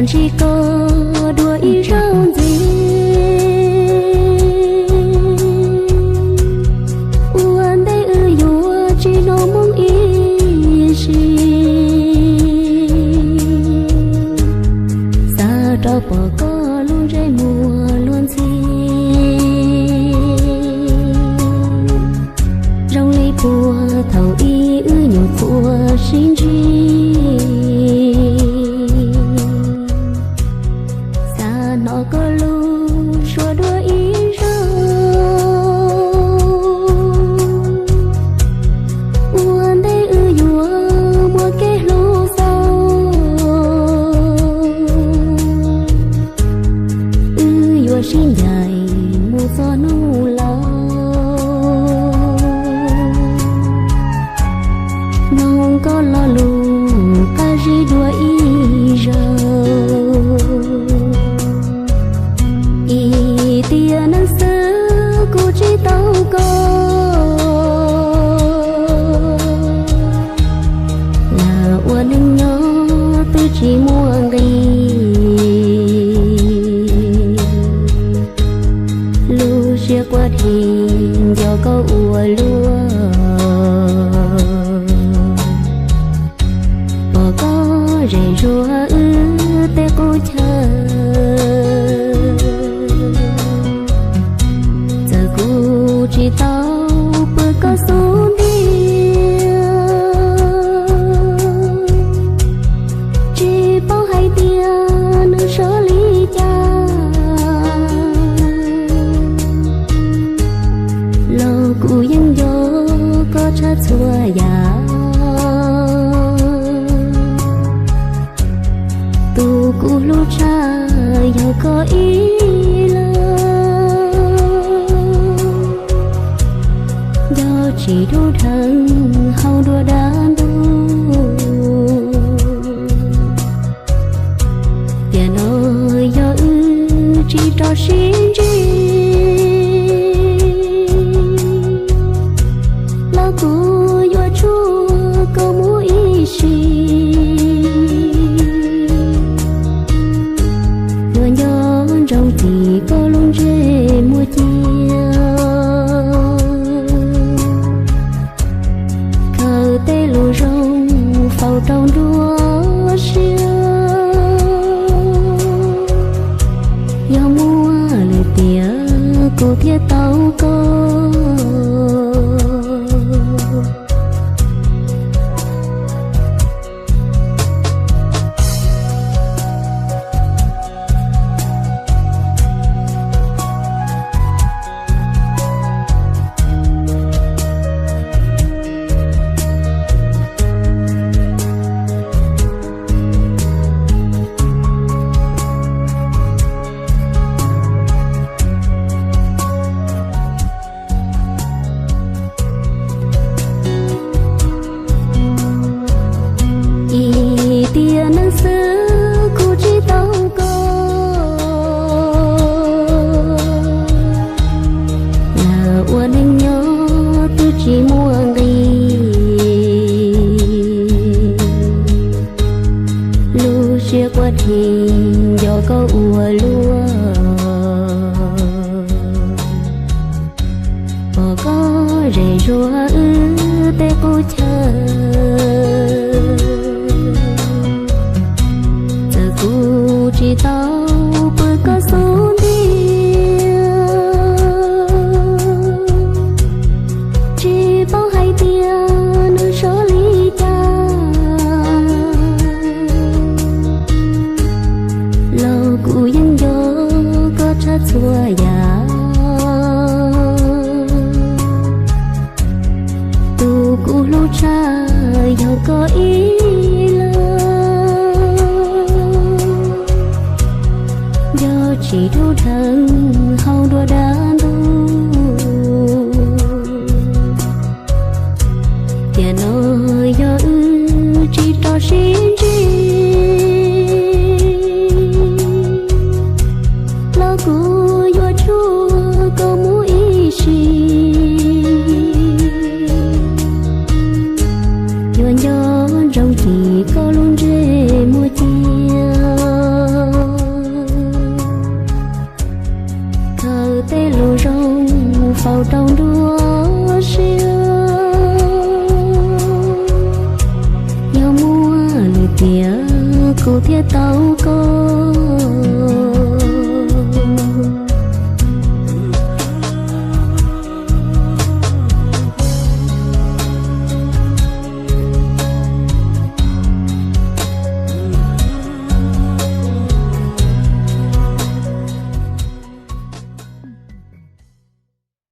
Tsis koj dua ib zaug ntxiv, ua ntej wb yuav tsis hnov moo ib si. Xav rov pom koj lub ntsej muag luag ntxhi, zoo li puag thaum ub wb nyuam qhuav sib ntsib. Xav hnov koj lub suab dua ib zaug, ua ntej wb yuav muaj kev hlub xaus. Wb yuav sib ncaim mus txog hnub laus. Mloog koj lo lus qab zib dua ib zaug. Ib tiam neej xwb kuv tsis tau koj, lam ua neej nyob twb tsis muaj nqis. Lub siab quaj dhi nco koj ua luaj, pom koj zem zuag wb tej qub chaw. Txawm kuv tsis tau pw koj xub ntiag, tsis paub hais tias nws sov li cas, los kuv yeej nco koj tshaj txhua yam. Tus kuv hlub tshaj yog koj ib leeg, nco tsis dub dheev hauv nruab dab ntuj. Tiam no yog wb tsis rov sib ntsib, los kuv yuav tshuaj koj mus ib sim. Yuav nco ntsoov tim koj lub ntsej muag cia, khaws tej lus zoo faus rau nruab siab. Yog muaj lwm tiam kuv thiaj tau koj. Ib tiam neej xwb kuv tsis tau koj, lam ua neej nyob twb tsis muaj nqis. Lub siab quaj dhi nco koj ua luaj, pom koj zem zuag wb tej qub chaw. Txawm kuv tsis tau pw koj xub ntiag, tsis paub hais tias nws sov li cas, los kuv yeej nco koj tshaj txhua yam. Tus kuv hlub tshaj yog koj ib leeg, nco tsis dub dheev hauv nruab dab ntuj. Tiam no yog wb tsis rov sib ntsib, los kuv yuav tshuaj koj mus ib sim. Yuav nco ntsoov tim koj lub ntsej muag cia, Tias kuv thiaj tau koj